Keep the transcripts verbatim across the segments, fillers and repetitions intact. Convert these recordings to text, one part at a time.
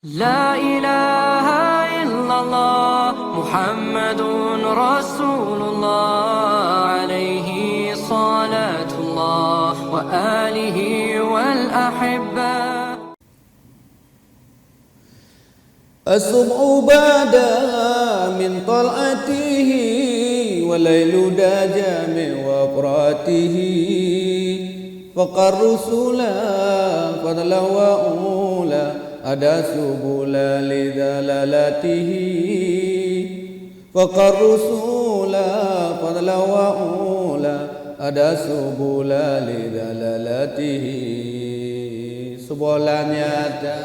لا إله إلا الله محمد رسول الله عليه صلاة الله وآله والأحبة. الصبح بدا من طلعته، والليل دجى من وفرته، فقد رسلا فضلا وعلا، أدى سبلا لجلالته. Faqad rusula fadla wa ula, ada subula li dalalatihi. Sebulan nyata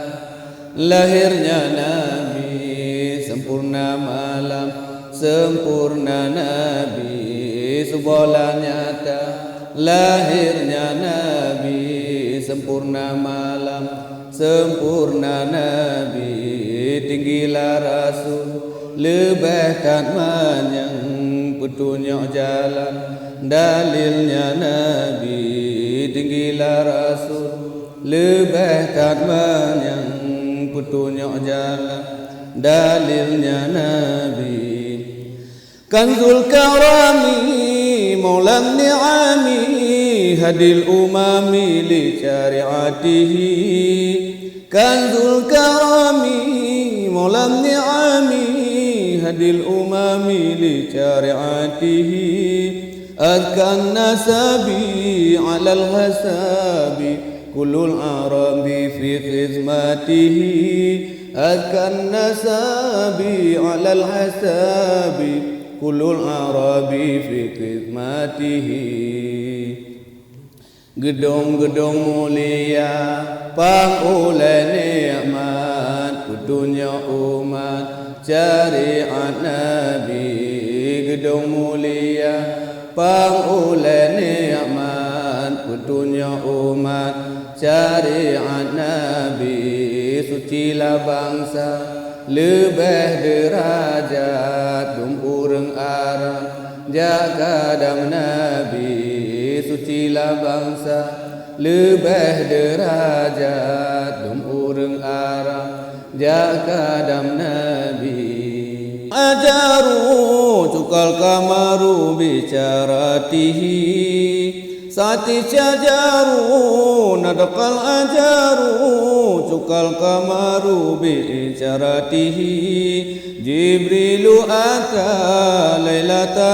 lahirnya Nabi, sempurna malam, sempurna Nabi. Sebulan nyata lahirnya Nabi, sempurna malam, sempurna Nabi. Tinggilah Rasul, leubeh that manyang, peutunyok jalan, dalilnya Nabi. Tinggilah Rasul, leubeh that manyang, peutunyok jalan, dalilnya Nabi. Kanzul karami, maulan ni'ami, hadil umami li syari'atihi. Kanzul karami, maulan ni'ami, hadil umami li syari'atihi. Azkan nasabi alal hasabi, kullul arabi fi khidmatihi. Azkan nasabi alal hasabi, kullul arabi fi khidmatihi. Geudong-geudong mulia, pang ulée nikmat, peutunyok umat, syariat Nabi. Geudong mulia, pang ulée nikmat, peutunyok umat, syariat Nabi. Sucilah bansa, leubeh deurajat dum ureuëng Arab jak kadam Nabi. Sucilah bansa, leubeh deurajat dum ureuëng Arab jak kadam Nabi. Ajaru cukal kamaru bicaratihi. Sati syajaru nadakal ajaru cukal kamaru bicaratihi. Jibrilu ata lailata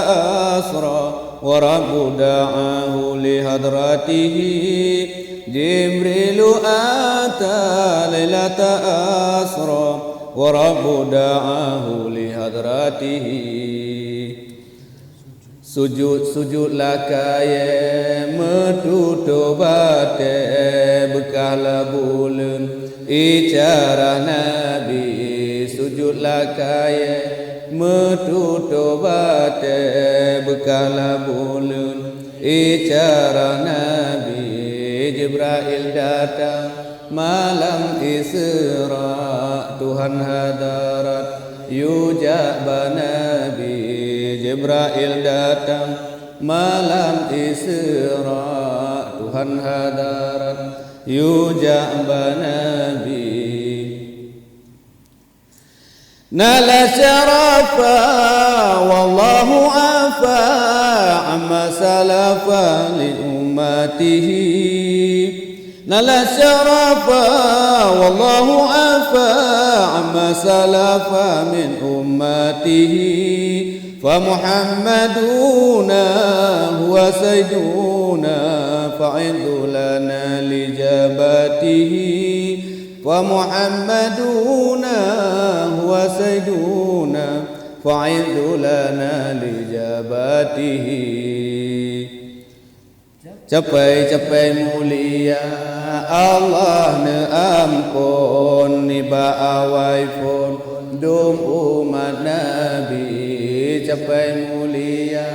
asra, wa rabbu da'ahu li hadratihi. Jibrilu ata lailata asra, wa rabbu da'ahu li hadratihi. Sujut-sujut lakayée meututoe batée, beukah labu leuen icarah Nabi. Sujut lakayée meututoe batée, beukah labu leuen icarah Nabi. Jibrail datang malam Isra, Tuhan hadarat yue jak ba Nabi. Jibrail datang malam Isra, Tuhan hadarat yue jak ba Nabi. Nala syarafa wallahu afa amma salafa li ummatihi. Nala syarafa wallahu afa amma salafa min ummatihi. Fa Muhammaduna huwa sayyiduna fa'idhu lana li jabatihi. Fa Muhammaduna huwa sayyiduna fa'idhu lana li jabatihi. Capai-capai mulia Allah neuamphon nibak awai phon dum umat Nabi. Capai mulia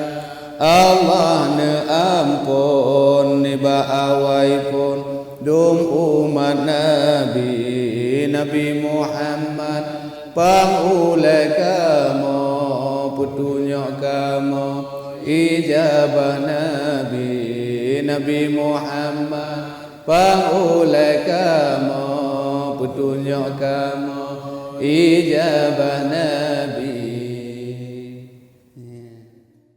Allah neuamphon nibak awai phon dum umat Nabi. Nabi Muhammad pang ulée kamoe, peutunyok kamoe, ijabah Nabi. Nabi Muhammad pang ulée kamoe, tunyok kamoe ijabah na